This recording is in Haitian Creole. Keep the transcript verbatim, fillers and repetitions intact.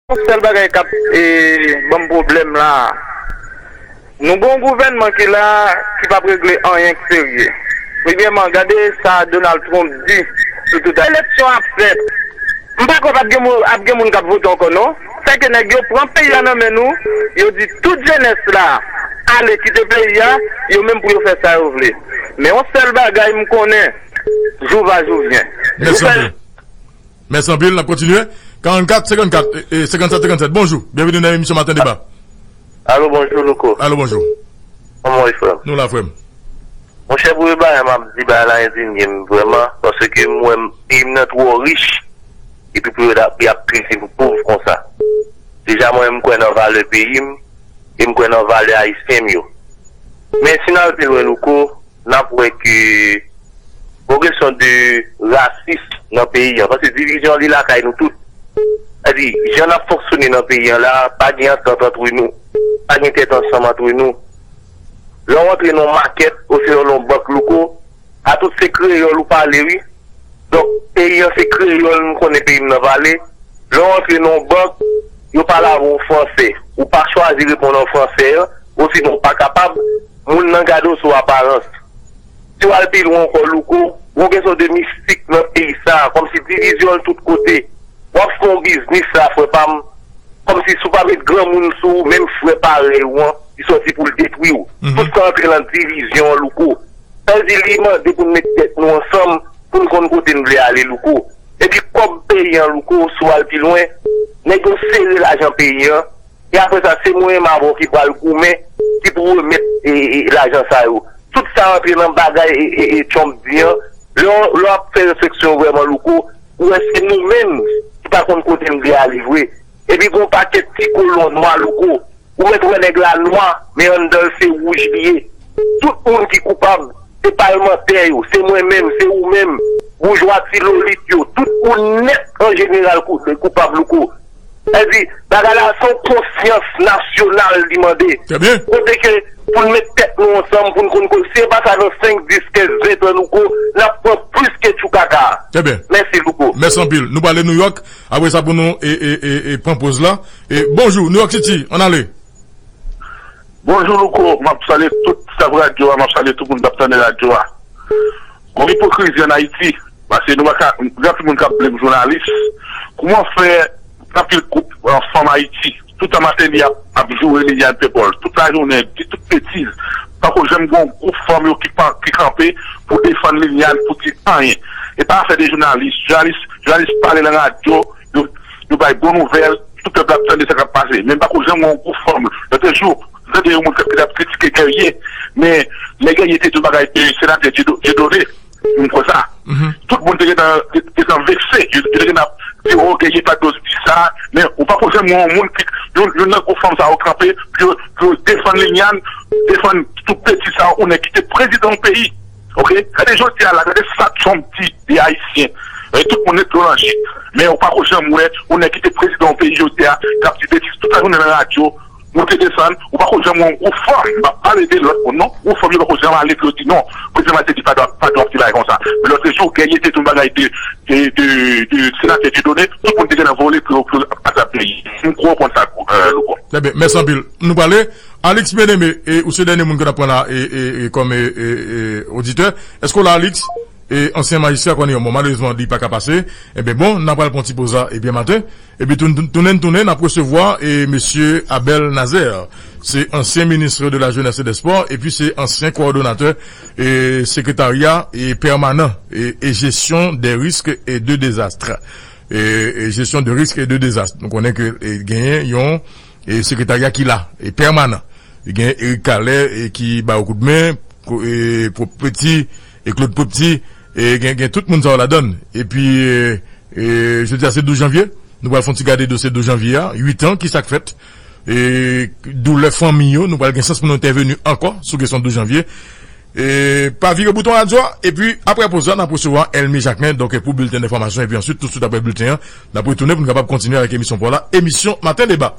Yon sèl bagay k ap e, ban m pwoblèm la a. Nou gen yon gouvènman ki la ki p ap regle anyen k serye. Premyèman, gade sa Donald Trump di sou tout eleksyon ap fèt. M pa kwè p ap gen moun, ap gen moun k ap vote ankò non. Sèke nèg yo pran peyi a nan men nou, yo di tout jenès la ale kite peyi a, yo menm pou yo fè sa yo vle. Men yon sèl bagay m konnen, jou va jou vyen. Mèsi anpil. Mèsi anpil, n ap kontinye. Karannkat, senkannkat, e, e, senkannsèt, senkannsèt. Bonjou, byenveni nan emisyon Maten Deba. Alo, bonjou, Louko. Alo, bonjou. Kòman w ye, frè m? Nou la, frè m. Monchè, premye bagay m ap di, bagay la endinye m vrèman, paske m wè m, peyi m nan twò rich, epi pou yo ap, y ap trete nou pòv konsa. Deja, mwen, m kwè nan valè peyi m, e m kwè nan valè ayisyen m yo. Men si n al pi lwen, Louko, n ap wè ke gon kesyon de rasis nan peyi an, paske divizyon li lakay nou tout. Sèdi, jan n ap fonksyone nan peyi an la, pa gen antant antre nou, pa gen tèt ansanm antre nou. Lè w antre nan yon makèt, osnon nan yon bank, Louko, a tout se kreyòl ou pale, wi. Donk, peyi an se kreyòl, m konnen peyi m nan pale. Lè w antre nan yon bank, yo pale avè w an fransè. Ou pa chwazi reponn an fransè an, osinon w pa kapab, moun nan gade w sou aparans. Si w al pi lwen ankò, Louko, gon kesyon de mistik nan peyi sa a, kòmsi divizyon l tout kote. W ap fè yon biznis la, frè pa m, kòmsi si w pa met granmoun sou ou, menm frè parèy ou an, li sòti pou l detwi w. Tout sa antre nan divizyon an, Louko. Sa vle di li mande pou n met tèt nou ansanm, pou n konn kote n vle ale, Louko. Epi kòb peyi an, Louko, si w al pi lwen, nèg yo sere lajan peyi an, e apre sa, se mwen menm avè w ki pral goumen, ki pou remèt, e, e, lajan sa yo. Tout sa rantre nan bagay, e, e, e, Trump di an. Lè w, lè w ap fè refleksyon vrèman, Louko, ou wè se nou menm ki pa konn kote n vle ale vre. Epi gon pakèt ti kolon nwa, Louko, ou mèt wè nèg la nwa, men anndan l se wouj li ye. Tout moun ki koupab, se palmantè yo, se mwen menm, se ou menm, boujwa ti lolit yo, tout moun nèt an jeneral kou-, koupab, Louko. Sa vle di, bagay la se yon konsyans nasyonal li mande. Trè byen. Kote ke pou n met tèt nou ansanm, pou n konn koze. Si e pa sa, nan senk, dis, kenz, ven tan, Louko, n ap pran plis ke tchoukaka. Trè byen. Mèsi, Louko. Mèsi anpil. Nou prale Nouyòk. Apre sa, pou nou e, e, e, e pran poz la. E, bonjou, Nouyòk City, ann ale. Bonjou, Louko. M ap salye tout staf radyo a, m ap salye tout moun k ap tande radyo a. Gon ipokrizi ann Ayiti, paske nou pa ka, gen anpil moun k ap blenm jounalis. Kòman fè anpil gwoup, e, fanm Ayiti, tout an maten li ap, ap joure Liliane Pepol, tout lajounen, di tout betiz. Pako janm gen yon gwoup fanm yo ki pa, ki kanpe pou defann Liliane, pou di anyen. E pa afè de jounalis. Jounalis, jounalis pale nan radyo, yo, yo bay bon nouvèl, tout pèp la ap tande sa k ap pase. Men pako janm gen yon gwoup fanm. Lòt jou, m tande yon moun k ap, k ap kritike Guerrier, men lè Guerrier te di yon bagay de senatè Diedo-, Dieudonné, m kwè sa. Tout moun te gentan, te, te gentan vekse. Yo, yo te gentan di, "Oh, Guerrier pa t dwe di sa." Men ou pako janm wè yon moun ki, youn, youn nan gwoup fanm sa yo kanpe pou yo, pou yo defann Liliane, defann tout betiz sa yo, yon nèg ki te prezidan yon peyi. Oke? Gade jodi a la, gade sa Trump di de Ayisyen. E tout moun ret dlo nan jip. Men ou pako janm wè yon nèg ki te prezidan yon peyi jodi a, k ap di betiz tout lajounen nan radyo, monte desann, ou pako janm wè yon gwoup fanm, m p ap pale de lòt moun non, gwoup fanm yo pako janm ale pou yo di non, prezidan Martelly pa dwa, pa dwa ap di bagay konsa. Men lòt jou, Guerrier te di yon bagay de, de, de, de senatè Dieudonné, tout moun te gentan vole pou yo, pou yo atrap peyi. M kwè w konn sa, e, Louko. Trè byen, mèsi anpil. Nou prale. Alix Bien-Aimé, e, ou se dènye moun ke n ap pran la, e, e, e, kòm, e, e, e, oditè. Èske w la, Alix? E ansyen majistra konnen yon bon, malerezman, li pa ka pase. Ebyen, bon, n a pral pran ti poz la, e byen maten. Epi, tou-, tou-, tounen, tounen, n ap resevwa, e, mesye Abel Nazaire. Se ansyen minis de la Jeunesse et des Sports, epi se ansyen kowòdonatè, e, sekretarya, e, pèmanan, e, e gestion des risques et de désastres. E, e gestion de risques et de désastres. Nou konnen ke, e, genyen yon, e, sekretarya ki la, e, pèmanan. Gen Eric Calais, e, ki ba yo koudmen, ko-, e, Pwopti, e Claude Pwopti, e gen, gen tout moun sa yo ladann. Epi, e, e, jodi a se douz janvye, nou pral fè yon ti gade dosye douz janvye a, uit an, ki sa k fèt. E, doulè fanmi yo, nou pral gen chans pou nou entèveni ankò sou kesyon douz janvye. E, pa vire bouton radyo a, epi apre poz la, n ap resevwa Elmi Jacquelin, donk, pou bilten enfòmasyon, epi answit, toutswit apre bilten an, n ap retounen pou nou kapab kontinye avèk emisyon pa w la, emisyon Maten Deba.